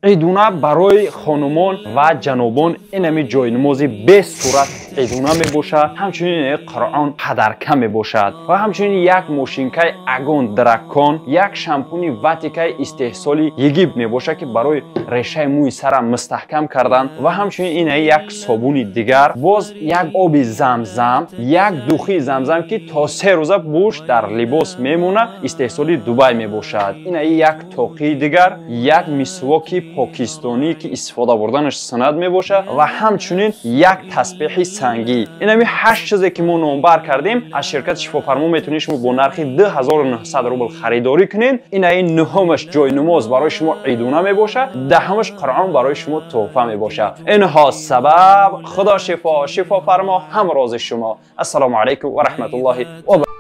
Идуна барои хонумон ва ҷанобон инами ҷойнамози бесурат идуна мебошад. Ҳамчунин Қуръон падарка мебошад ва ҳамчунин як мошинкаи Агон Дракон, як шампуни Ватикаи истеҳсоли Египт мебошад, ки барои решаи мӯи сара мустаҳкам кардан, ва ҳамчунин ина як собуни дигар, боз як оби замзам, як духи замзам, ки то 3 рӯза бӯш дар либос мемонад, истеҳсоли Дубай мебошад. Ина як тоқии дигар, як мисвоки покистонӣ, ки истифода бурданаш суннат мебошад, ва ҳамчунин як тасбеҳи сангӣ. Инами 8 чизе ки мо номбар кардем аз ширкати Шифофармо метавонед шумо бо нархи 2900 рубл харидорӣ кунед. Инаи нуҳумаш ҷойнамоз барои шумо идуна мебошад, даҳумаш Қуръон барои шумо тӯҳфа мебошад. Инҳо сабаб Худо шифо, Шифофармо ҳамрози шумо. Ассалому алайкум ва раҳматуллоҳи ва баракатуҳ.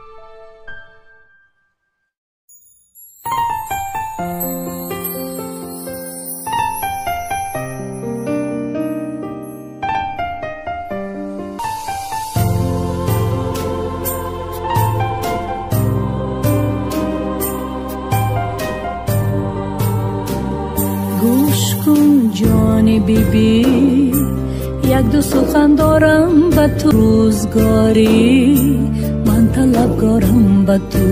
Биби, як-ду сухан дорам ба ту, рӯзгорӣ ман талабгорам ба ту.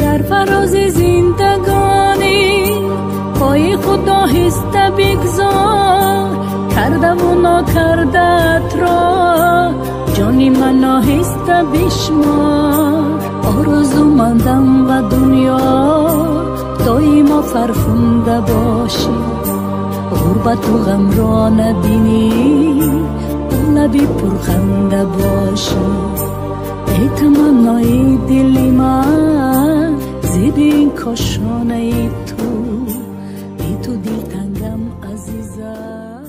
Дар фарози зиндагонӣ пои худ оҳиста бигзор, кардаву нокардаатро ҷони ман оҳиста бишмор. Орзумандам ба дунё доимо фархунда бошӣ, ғурбату ғамро набинӣ, лаби пурханда бошӣ. Эй таманнои дили ман, зиди ин кошонаи ту, би ту дилтангам азизам.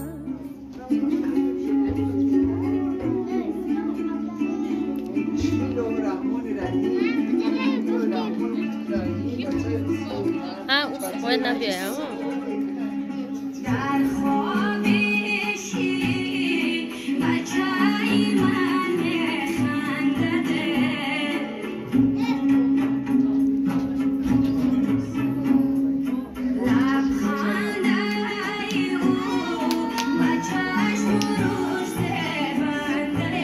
در خواب شیر بچه‌ی من خندده، لبخندهای او و چشم روش بنده.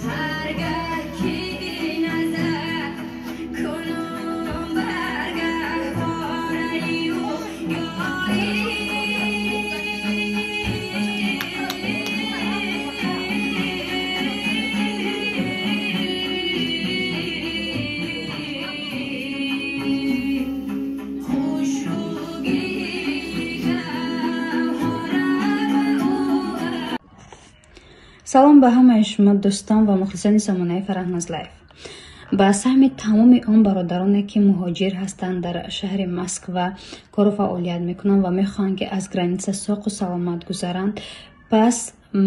هرگه که نظر کنم برگهواره‌ی او یاری، خوشرویی گوهره به او. Салом ба ҳамаи шумо дӯстон ва мухлисони сомонаи Фарахноз Лайф. Ба саҳми тамоми он бародароне, ки муҳоҷир ҳастанд, дар шаҳри Москва кору фаъолият мекунанд ва мехоҳанд, ки аз граница соқу саломат гузаранд, пас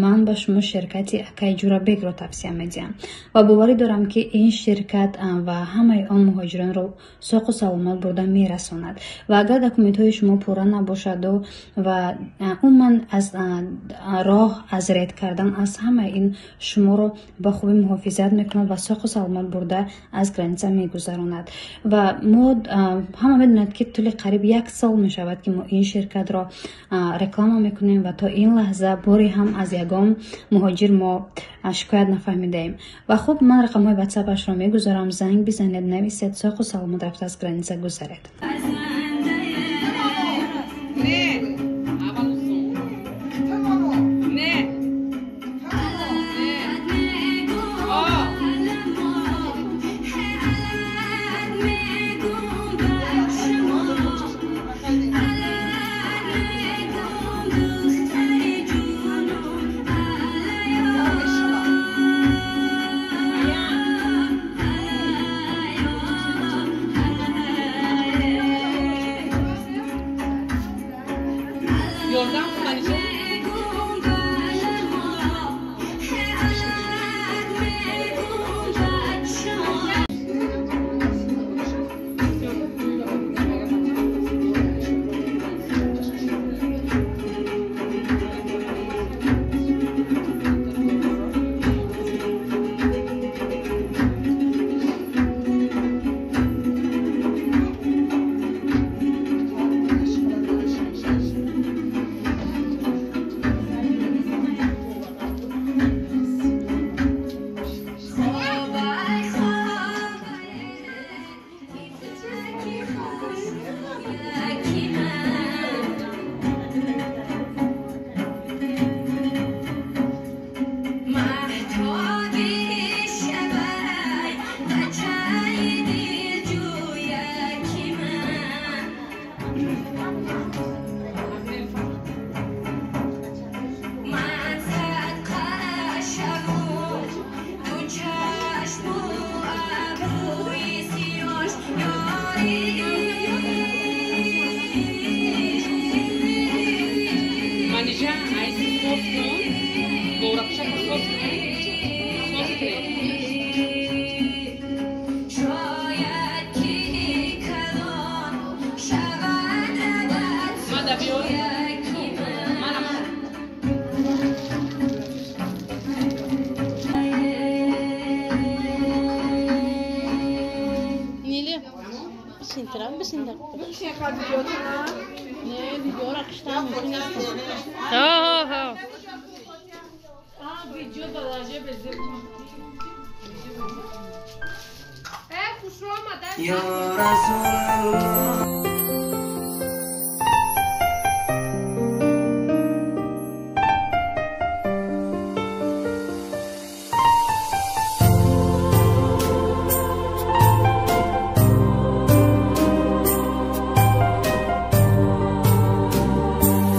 ман ба шумо ширкати Акай Ҷурабекро тавсия медиҳам ва боварӣ дорам, ки ин ширкат ва ҳамаи он муҳоҷиронро соқу саломат бурда мерасонад. Ва агар документҳои шумо пурра набошаду ва умуман аз роҳ аз ред кардан аз ҳамаи ин шуморо ба хубӣ муҳофизат мекунад ва соқу саломат бурда аз граница мегузаронад. Ва мо ҳама медонад, ки тӯли қариб 1 сол мешавад, ки мо ин ширкатро реклама мекунем ва то ин лаҳза боре ҳам аз ягон муҳоҷир мо шикоят нафаҳмидаем. Ва хуб, ман рақамҳои ватсапашро мегузорам, занг бизанед, нависед, соқу саломат рафта аз граница гузаред. Altyazı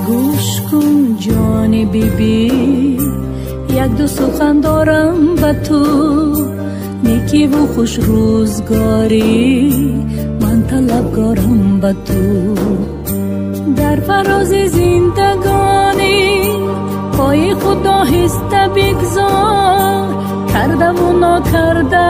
Гӯш кун ҷони биби, як-ду сухан дорам ба ту, некиву хуш рӯзгорӣ ман талабгорам ба ту. Дар фарози зиндагонӣ пои худ оҳиста бигзор, кардаву нокарда.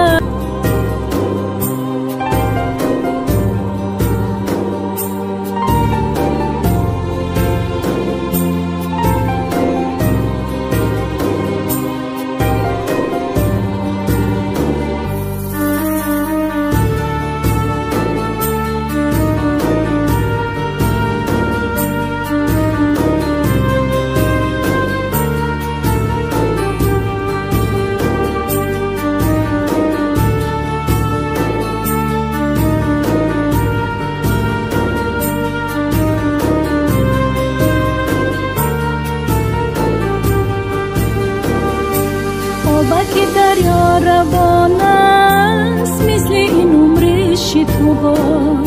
Ки дарё равон аст, мисли ин умри шитобон.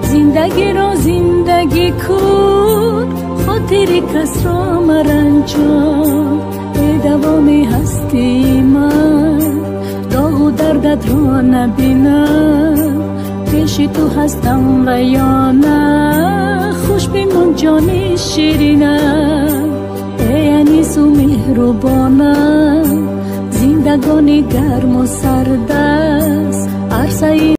Зиндагиро зиндагӣ кун, хотири касро маранҷон. Э давоми ҳастии ман, доғу дардатро набинам. Пеши ту ҳастам ва ё на, хуш бимон ҷони ширинам. Э анису меҳрубонам, зиндагонӣ гарму сард аст, арсаи